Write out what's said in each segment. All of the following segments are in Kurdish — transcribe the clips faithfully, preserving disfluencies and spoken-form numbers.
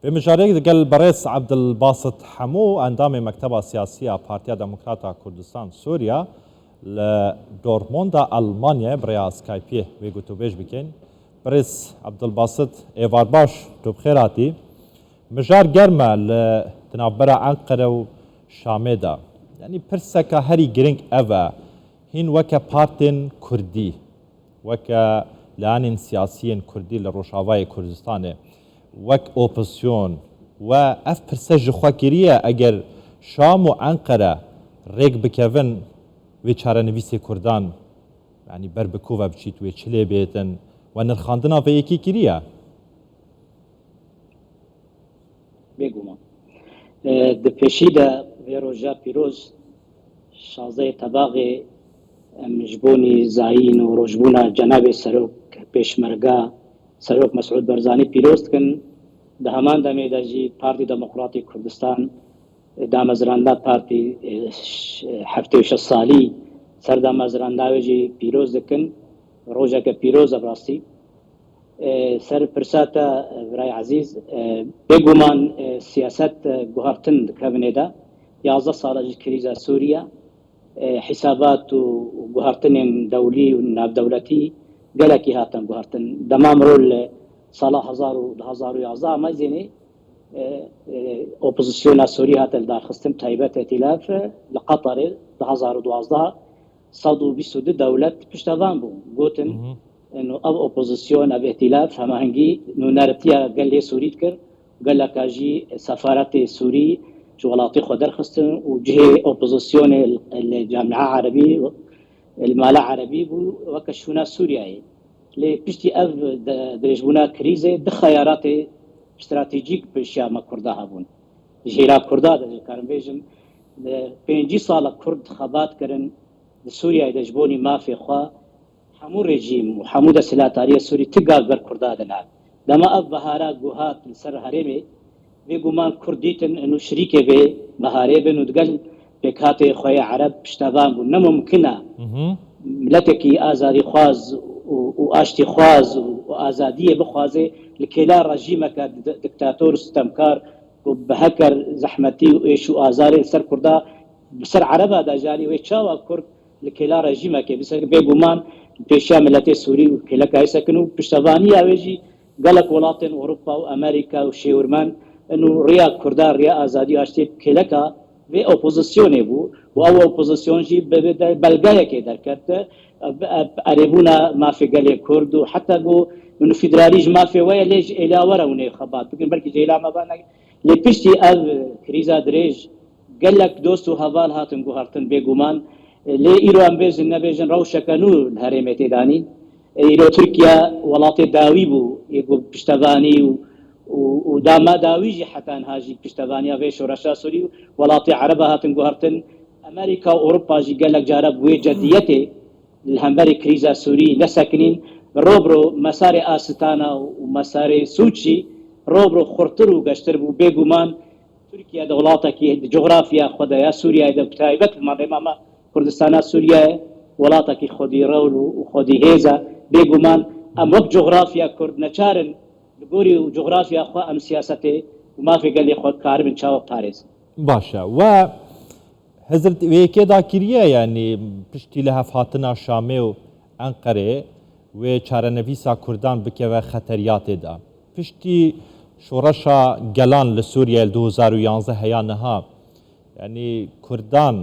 Vê mijarê digel berêz Abdulbasit Hemû, endamê Mekteba Siyasî ya Partiya Demokrata Kurdistan Sûriya, li Dortmunda Almanyayê bi rêya Skypeê wê gotûbêj bikin. Berêz Abdulbasit, êvar baş, tu bi xêr hatî. Mijar germ e li di navbera Enqere û Şamê de. Yanî pirseka herî girîng ev e. Hîn weke partên kurdî, weke layanên siyasiyên kurdî li Rojavayê Kurdistanê, wek opozisyon we ev pirse ji xwe kiriye, eger Şam û Enqere rêk bikevin wê çarenivîsê kurdan, yanî ber bi ku ve biçît, wê çi lê bêtin, we nirxandina vê yekê kiriye? Bêguman. E, di pêşî de vê roja pîroz, şazdehê Tebaxê, em ji bonî zayîn û rojbûna cenabê Serok Pêşmerga, Serok Mesûd Barzanî pîroz dikin. Di heman demê de jî Partî Demokratî Kurdistan, e, damezranda partî, e, ş-, heftê û şeş salî ser damezranda wê jî pîroz dikin. Rojeke pîroz e bi rastî. E, ser pirsa te, e, birayê ezîz, e, bêguman, e, siyaset, e, guhertin di kevinê de. Yazdeh sal e ji krîza Sûriye, e, hîsabat û guhertinên dewlî û navdewletî gelekî hatin guhertin. Dema mirov li sala hezar û, du hezar û yazdeh mezênê, e, e, opozisyona Sûrî hate lidarxistin, taybet Îtîlaf, e, li Qeterê du hezar û duwazdeh sed û bîst û du dewlet piştevan bû. Gotin, Hı hı. eno ev opozisyon, ev îtîlaf, hemahengî nûneritiya gelê Sûrî dikir. Geleka jî sefaretê Sûrî ji welatê xwe derxistin û cihê opozisyonê li Camia Erebî, li Mala Erebî bû weke şûna Sûriyeyê. Lê piştî ev de-, dirêjbûna krîzê du xeyaratê stratejîk bi şiya me Kurda hebûn. Ji hêla Kurda de dikarim bêjim, pêncî sala Kurd xebat kirin di Sûriyeyê de ji bonî mafê xwe. Hemû rejîm û hemû desthilatdariya Sûrî ti gav ber Kurda dine. Dema ev bihara ku hat li ser herêmê, bêguman Kurd dîtin û şirîkê vê biharê bin û digel pêkhatê xwe yê Ereb piştevan bûn. Ne mumkin e Hı hı. miletekî azadîxwaz û, û aştîxwaz û, û azadiyê bixwaze li kêla rejîmeke di-, diktator û sitemkar ku bi heker zehmetî û êş û azarê li ser Kurda, bi ser Ereba de jî wê çawa Kurd li kêla rejîmekê bisekine? Bêguman pêşiya miletê Sûrî û kêleka wê sekin û piştevaniya wê jî gelek welatên Ewropa û Amerîka û şêwirmend in û riya Kurda, riya azadî û aştiyê kêleka vê opozisyonê bû û ew opozisyon jî bi, bi de-, belgeyekê derket, bi, bi erêbûna mafê gelê Kurd û heta ku min federalî ji mafê we ye, lê ji êla we re hûn ê xebat bikin, belkî ji êla me ve ne. Lê piştî ev krîza dirêj gelek dost û heval hatin guhertin bêguman. Lê îro em bêjin nebêjin rewşeke nû li herêmê tê danîn. Îro Tirkiye welatê dawî bû, yê ku piştevanî û, û, û dama dawî jî heta niha jî piştevaniya vê şoreşa Sûrî û welatê Ereba hatin guhertin. Amerîka û Ewropa jî gelek cara bi wê cediyetê li hemberî krîza Sûrî nesekinîn. Bi ro bi ro mesarê Asitana û mesarê Sûçî ro bi ro xurtir û geştir bû. Bêguman Tirkiye di welatekî di cografya xwe de ya Sûriyeyê de, bi taybet li malê mama Kurdistana Sûriyeyê, welatekî xwedî rewl û xwedî hêz e. Bêguman em wek cografya Kurd neçar in li gorî cografya xwe em siyasetê û mafê gelê xwe karibin çawa parêzin. Baş e. We hizir wê yekê dakiriye, yanî piştî li hevhatina Şamê û Enqerê wê çarenivîsa Kurdan bikeve xeteriyatê de. Piştî şoreşa gelan li Sûriyeyê li du hezar û yanzdeh heya niha, yanî Kurdan,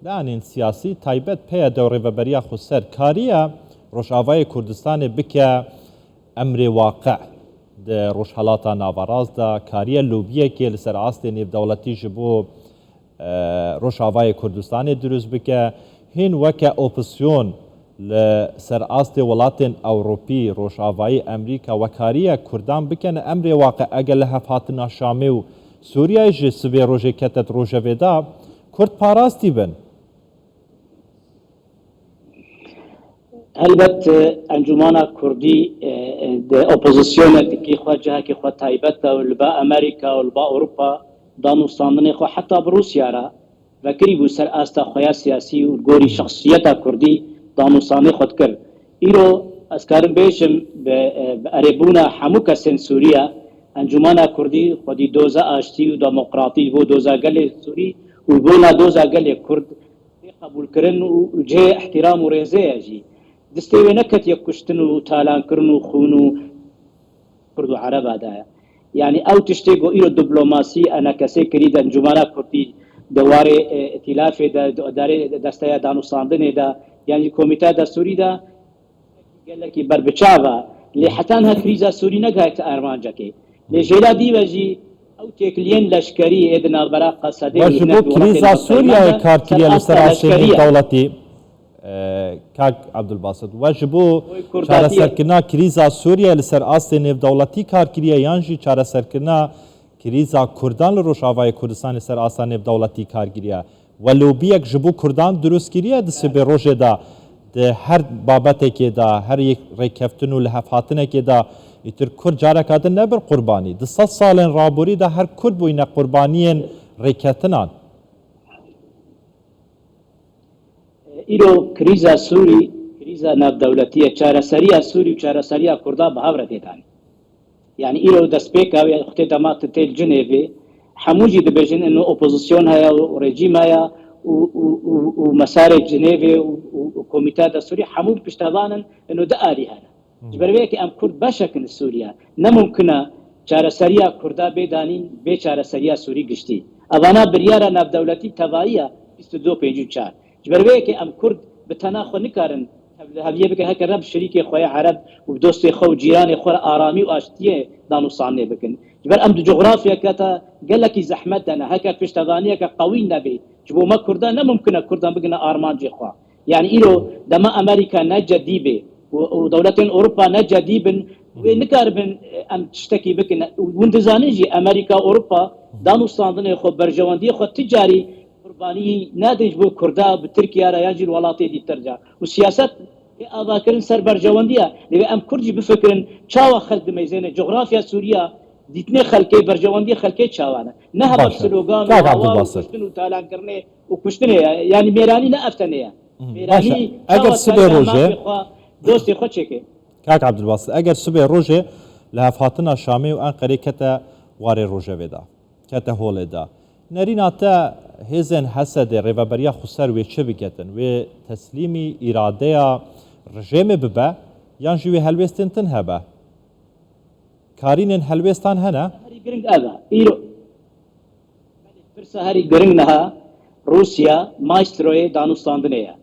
layanên siyasî taybet P Y D û Rêveberiya Xweser kariye Rojavayê Kurdistanê bike emrê waqe di Rojhelata Naverast de, kariye lobiyekê li ser astê nêvdewletî ji bo e, Rojavayê Kurdistanê dirust bike, hîn weke opozisyon li ser astê welatên Ewropî, Rojavayî, Amerîka, we kariye Kurdan bikene emrê waqe, eger li hevhatina Şamê û Sûriyeyê ji sibê rojê kete di rojevê de, Kurd parastî bin. Helbet, e, Encûmana Kurdî, e, e, di opozîsyonekî xwe, cihekî xwe taybet de û li ba Amerîka û li ba Ewropa danûstandinê xwe heta bi Rûsya re vekirî bû ser asta xwe ya siyasî û li gorî şexsiyeta Kurdî danûstandinê xwe dikir. Îro ez karim bêjim bi, e, bi erêbûna hemû kesên Sûriye Encûmena Kurdî xwedî doza aştî û demokratî ji bo doza gelê Sûrî û ji bo na doza gelê Kurd tê qebûlkirin û cihê îhtîram û rêzê ye jî. Distê wê neketiye kuştin û talankirin û xûn û Kurd û Ereba de ye. Yanî ew tiştê ku îro diplomasî enekesê kirî de Encûmena Kurdî di warê, e, îtîlafê de, di darê desteya danûstandinê de, yan jî komîteya destûrî de, gelekî berbiçav e. Lê heta niha krîza Sûrî negihayte armancekê. Lê jêla dî ve jî ew têkiliyên leşkerî ê di navbera Qesedê We û ji hinek bo welatên krîza hevpeymana Sûriyeyê kar ser kiriye li asta ser astê leşkerî ye. Nêvdewletî, e, kak Abdulbasit. We ji bo Oy Kurdatiyê. Çareserkirina krîza Sûriyeyê li ser astê nêvdewletî kar kiriye yan jî çareserkirina krîza Kurdan li Rojavayê Kurdistanê ser asta nêvdewletî kar kiriye? We lobiyek ji bo Kurdan dirust kiriye di sibê rojê de, di her babetekê de, her yek rêkeftin û lihevhatinekê de, îtir Kurd careka din nebin qurbanî. Di sed salên raborî de her Kurd bûyne qurbaniyên rêketinan. Îro krîza Sûrî, krîza navdewletî ye. Çareseriya Sûrî û çareseriya Kurda bi hev re tê danîn. Yanî îro destpêka wê xwedê dema tu tê li Cinêvê, hemû jî dibêjin ino opozîsyon heye û rejîm heye û, û, û, û mesarê Cinêvê û, û, û komîteya destûrî hemû piştevan in ino du alî hene. Ji ber vê yekê em Kurd beşek in li Sûriye. Ne mumkin e çareseriya Kurda bê danîn bê çareseriya Sûrî giştî. Evana biryara navdewletî tevayî ye bîst û du pêncî û çar. Ji ber vê yekê em Kurd bi tena xwe nikarin hevliheviyê bikin, heke ne bi şirîkê xwe ya Ereb û bi dostê xwe û cîranê xwe re aramî û aştiyê danûstandinê bikin. Ji ber em di cografyeke te gelekî zehmet de ne, heke piştevaniyeke qewî nebê, ji bo me Kurdan ne mumkin e Kurdan bigine armancê xwe. Yanî îro dema Amerîka ne cedî bê û, û dewletên Ewropa ne cedî bin, wê nikaribin em tiştekî bikin. Û hûn dizanin jî Amerîka, Ewropa danûstandinê xwe, berjewendiyê xwe ti carî qurbanî nadin ji bo Kurda bi Tirkiye re yan jî li welatê dîtir de. Û siyaset ê avakirin ser berjewendiya. Lê em Kurd jî bifikirin çawa xelk dimeyzêne, cografya Sûriya, dîtinê xelkê, berjewendiyê xelkê çawa ne? Ne heba Baş e. Slogan û Kak hawa û Abdulbasit. Kuştin û talankirinê û kuştinê ye. Yanî mêranî ne ev tenê ye. Mhm. Mêranî Baş e. Eger çawa sibê tayîna rojê mafê xwe, dostê xwe çêke. Kak Abdulbasit, eger sibê rojê lihevhatina Şamê û Enqerê kete warê rojevê de, kete holê de. Nerîna te hêzên Hesedê rêveberiya xweser wê çi biketin? Wê teslîmî îradeya rejêmê bibe yan jî wê helwêstên din hebe? Karînên helwêstan hene? Herî giring ev e. Îro Belê, pirsa herî giring niha Rûsya maestroyê danûstandinê ye.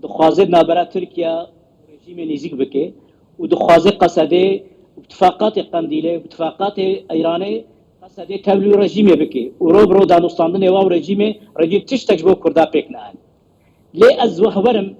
Dixwaze di navbera Tirkiye û rejîmê nêzîk bike û dixwaze Qesedê û bi tifaqatê Qendîlê û bi tifaqatê Îranê Qesedê tevlî rejîmê bike û ro bi ro danûstandinê wa û rejîmê, rejîm tiştek ji bo Kurda pêk neanî. Lê ez wehwerim,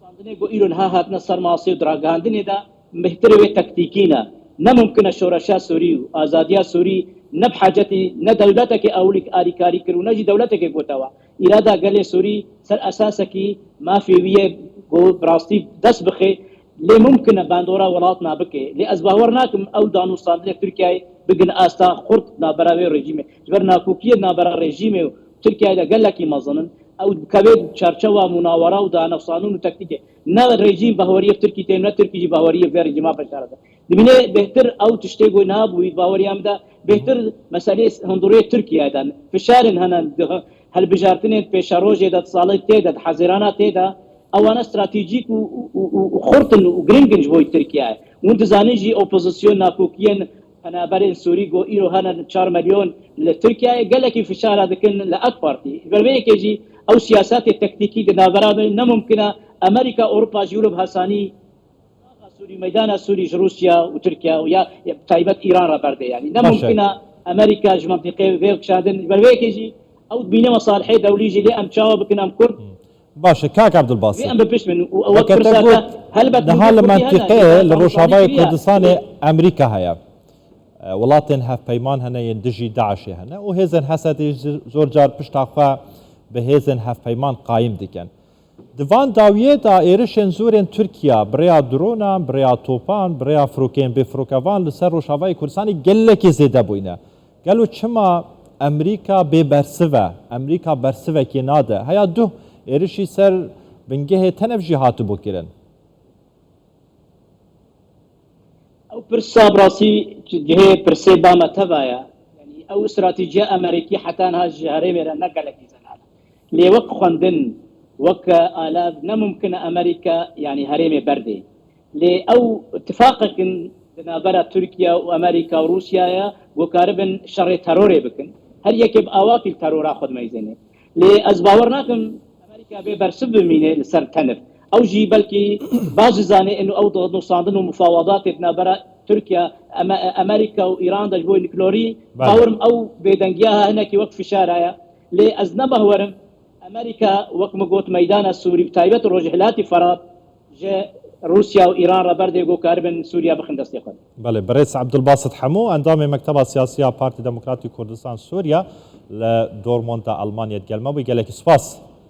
danûstandinê ku îro niha hatine ser masê û di ragihandinê de bêhtir wê taktîkî ne. Ne mumkin e şoreşa Sûrî û azadiya Sûrî ne bi hacetî ne dewletekê ewilî alîkarî kir û ne jî dewletekê gote we. Îrada gelê Sûrî ser esasekî mafê wî ye ku bi rastî dest bixe, lê mumkin e bandora welat nabike. Lê ez bawer nakim ew danûstandinê Tirkiyeyê bigin asta xurt navbera wê rejîmê. Ji ber nakokiyê navbera rejîmê û Tirkiyeyê de gelekî mezin in. Ew dikeve çarçewa munawara û danûstandin û taktîkê. Ne rejîm bahweriyê bi Tirkî tê, ne Tirkî jî bahweriyê vê rejîma beşar de. Dimîne bêhtir ew tiştê ku niha bûyî bahweriya min de bêhtir meselê hundirê Tirkiye de. Fişarên hene di hilbijartinên pêşerojê de, di salê tê de, di hezirana tê de, ewana stratejîk û, û, û, û xurt in û giring in ji bo Tirkiye. Hûn dizanin jî opozîsyon nakokiyên penaberên Sûrî ku îro hene çar milyon li Tirkiyeyê gelekî fişara dikin li AK Partî. Ji ber vê yekê jî ew siyasetê tektîkî di navbera me ne mumkin e. Amerîka, Ewropa jî wilo bi hesanî Sûrî, meydana Sûrî ji Rûsya û Tirkiye û ya, ya taybet Îran re berde yanî. Ne Baş e. Mumkin e Amerîka ji mentiqê vê kişandin. Ji ber vê yekê jî ew dibîne mesalihê dewlî jî lê em çawa bikin em Kurd? Baş e, kak Abdulbasit. Vê em bi pişt bin û ew Weke te firsata got, helbet niha li mentiqeyê li Rojavayê Kurdistanê Amerîka heye. E, welatên hevpeyman hene yên dijî DAIŞê hene û hêzên Hesedê jî zor car pişta xwe bi hêzên hevpeyman qayim dikin. Di van dawiyê de êrişên zorên Tirkiye bi rêya dronan, bi rêya topan, bi rêya firokeyên bêfirokevan li ser Rojavayê Kurdistanê gelekî zêde bûyne. Gelo çima Amerîka bêbersiv e? Amerîka bersivekê nade. Heya duh êrişî ser bingehê Tenef jî hatibû kirin. Pirsa bi rastî cihê pirsê ba me teva ye. Yanî ew stratejiya Amerîkî heta niha ji herêmê re ne gelekî zelal e. Lê wek xwendin, wek alav ne mumkin e Amerîka, yanî herêmê berdê. Lê ew tifaqek in di navbera Tirkiye û Amerîka û Rûsya ye, ku karibin şerê terorê bikin. Her yekê bi awakî li terora xwe dimeyzêne. Lê ez bawer nakim Amerîka bê bersiv bimîne li ser tenir. Ew jî belkî baş dizane ino ew nusandin û mufawadatê di navbera Tirkiye, Ame-, Amerîka û Îran de ji bo nukleorî, Belê. Bawerim ew bêdengiya hinekî wek fişara ye. Lê ez ne bawerim Amerîka wek min got meydana Sûrî bi taybet Rojhilatî Ferhat ji Rûsya û Îran re berdê ku karibin Sûriya bixin destê xwe. Belê, birêz Ebdulbasit Hemû, endamê Mekteba Siyasî ya Partî Demokratî Kurdistan Sûriye li Dortmund de Almanya digel me bû. Gelekî spas.